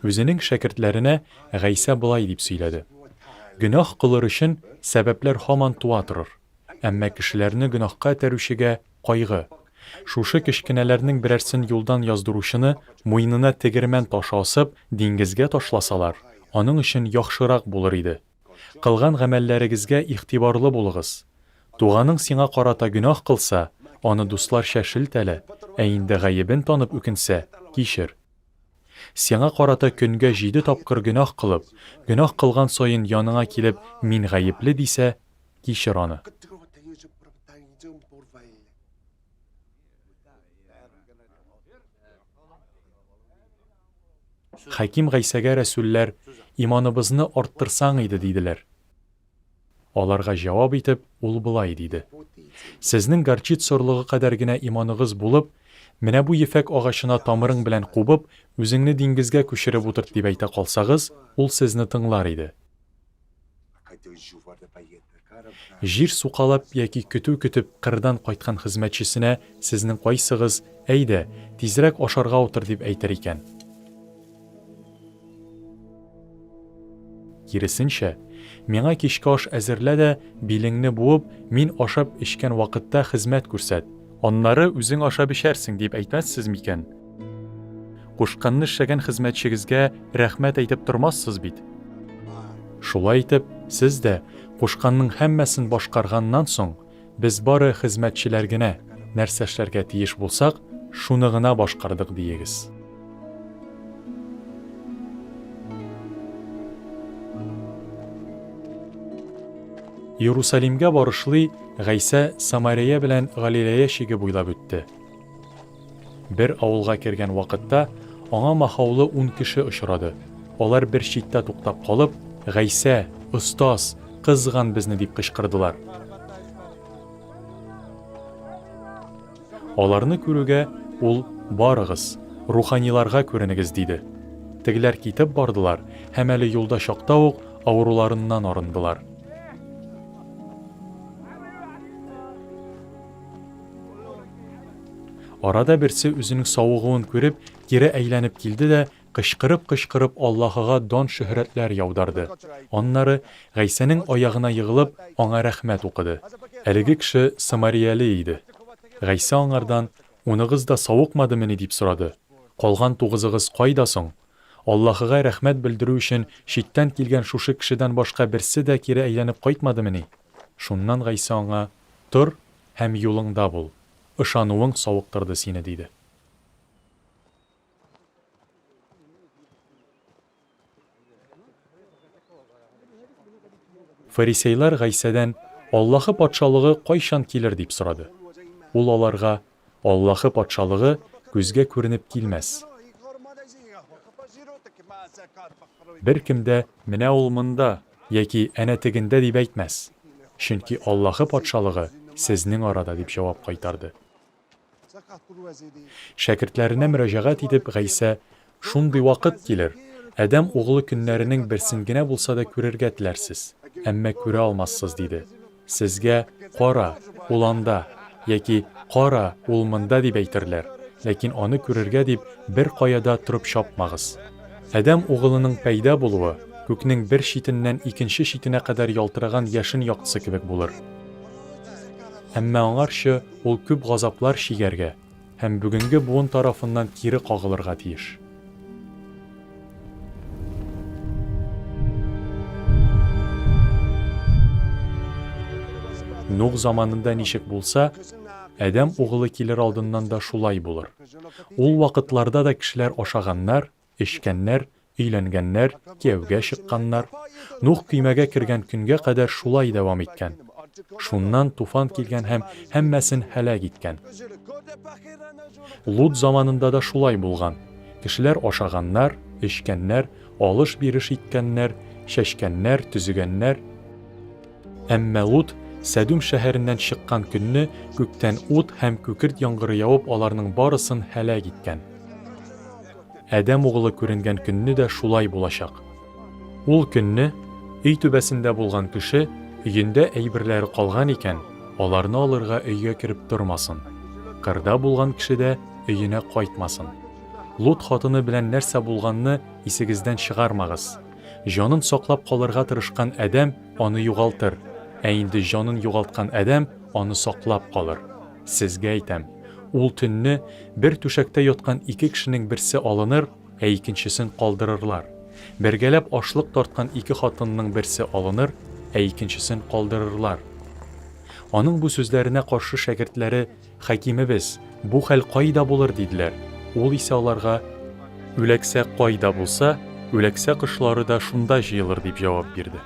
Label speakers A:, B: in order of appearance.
A: Үзенең шәкертләренә Гайсә болай дип сөйләде: Гөнаһ кылыр өчен сәбәпләр һаман туа торыр, әмма кешеләрне гөнаһка этәрүчегә кайгы. Шушы кечкенәләрнең берәрсен юлдан яздыручыны муенына тегермән ташы асып, диңгезгә ташласалар, аның өчен яхшырак булыр иде. Кылган гамәлләрегезгә игътибарлы булыгыз. Туганың сиңа карата гөнаһ кылса, аны дусларча шелтәлә, ә инде гаебен танып үкенсә, кичер. Сиңа карата көнгә җиде тапкыр гөнаһ кылып, гөнаһ кылган саен яныңа килеп, мин гаепле дисә, кичер аны. Хәким Гайсәгә рәсүлләр, Иманыбызны арттырсаң иде, диделәр. Аларга җавап итеп, ул болай диде, Сезнең горчица орлыгы кадәр генә иманыгыз булып, менә бу ефәк агачына тамырың белән кубып, үзеңне диңгезгә күчереп утырт дип әйтә калсагыз, ул сезне тыңлар иде. Җир сукалап яки көтү көтеп кырдан кайткан хезмәтчесенә сезнең кайсыгыз, Әйдә, тизрәк ашарга утыр, дип әйтер икән? Киресенчә, миңа кичке аш әзерлә дә, билеңне буып, мин ашап-эчкән вакытта хезмәт күрсәт, аннары үзең ашап эчәрсең, дип әйтмәссез микән? Кушканны эшләгән хезмәтчегезгә рәхмәт әйтеп тормассыз бит. Шулай итеп, сез дә, кушканның һәммәсен башкарганнан соң, без бары хезмәтчеләр генә, нәрсә эшләргә тиеш булсак, шуны гына башкардык, диегез. Иерусалимгә барышлый, Гайсә Самария белән Галиләя чиге буйлап үтте. Бер авылга кергән вакытта аңа махаулы ун кеше очрады. Алар бер читтә туктап калып, Гайсә, остаз, кызган безне, дип кычкырдылар. Аларны күрүгә, ул, Барыгыз, руханиларга күренегез, диде. Тегеләр китеп бардылар һәм әле юлда чакта ук авыруларыннан арындылар. Арада берсе үзенең савыгуын күреп, кире әйләнеп килде дә, кычкырып-кычкырып Аллаһыга дан-шөһрәтләр яударды. Аннары, Гайсәнең аягына егылып, аңа рәхмәт укыды. Әлеге кеше самарияле иде. Гайсә аңардан, Уныгыз да савыкмадымыни? дип сорады. Калган тугызыгыз кайда соң? Аллаһыга рәхмәт белдерү өчен читтән килгән шушы кешедән башка берсе дә кире әйләнеп кайтмадымыни? Шуннан Гайсә аңа, Тор һәм юлыңда бул, ышануың савыктырды сине, диде. Фарисейлар Гайсәдән, Аллаһы Патшалыгы кайчан килер, дип сорады. Ул аларга, Аллаһы Патшалыгы күзгә күренеп килмәс. Беркем дә, Менә ул монда! Яки әнә тегендә дип әйтмәс, чөнки Аллаһы Патшалыгы сезнең арада, дип җавап кайтарды. Шәкертләренә мөрәҗәгать итеп, Гайсә, Шундый вакыт килер, Адәм Углы көннәренең берсен генә булса да күрергә теләрсез, әмма күрә алмассыз, диде. Сезгә, Кара, ул анда! яки Кара, ул монда! дип әйтерләр, ләкин аны күрергә дип беркая да торып чапмагыз. Адәм Угылының пәйда булуы күкнең бер читеннән икенче читенә кадәр ялтыраган яшен яктысы кебек булыр. Әмма аңарчы ул күп газаплар чигәргә һәм бүгенге буын тарафыннан кире кагылырга тиеш. Нух заманында ничек булса, Адәм Угылы килер алдыннан да шулай булыр. Ул вакытларда да кешеләр ашаганнар, эчкәннәр, өйләнгәннәр, кияүгә чыкканнар. Нух көймәгә кергән көнгә кадәр шулай дәвам иткән. Шуннан туфан килгән һәм һәммәсен һәлак иткән. Лут заманында да шулай булган. Кешеләр ашаганнар, эчкәннәр, алыш-биреш иткәннәр, чәчкәннәр, төзегәннәр. Әмма Лут Сәдүм шәһәреннән чыккан көнне күктән ут һәм күкерт яңгыры явып аларның барысын һәлак иткән. Адәм Угылы күренгән көнне дә шулай булачак. Ул көнне өй түбәсендә булган кеше өендә әйберләре калган икән, аларны алырга өйгә кереп тормасын. Кырда булган кеше дә өенә кайтмасын. Лут хатыны белән нәрсә булганны исегездән чыгармагыз. Җанын саклап калырга тырышкан адәм аны югалтыр, ә инде җанын югалткан адәм аны саклап калыр. Сезгә әйтәм, ул төнне бер түшәктә яткан ике кешенең берсе алыныр, ә икенчесен калдырырлар. Бергәләп ашлык тарткан ике хатынның берсе алыныр, ә икенчесен калдырырлар. Аның бу сүзләренә каршы шәкертләре, Хакимебез, бу хәл кайда булыр? диделәр. Ул исә аларга, Үләксә кайда булса, үләксә кошлары да шунда җыелыр, дип җавап бирде.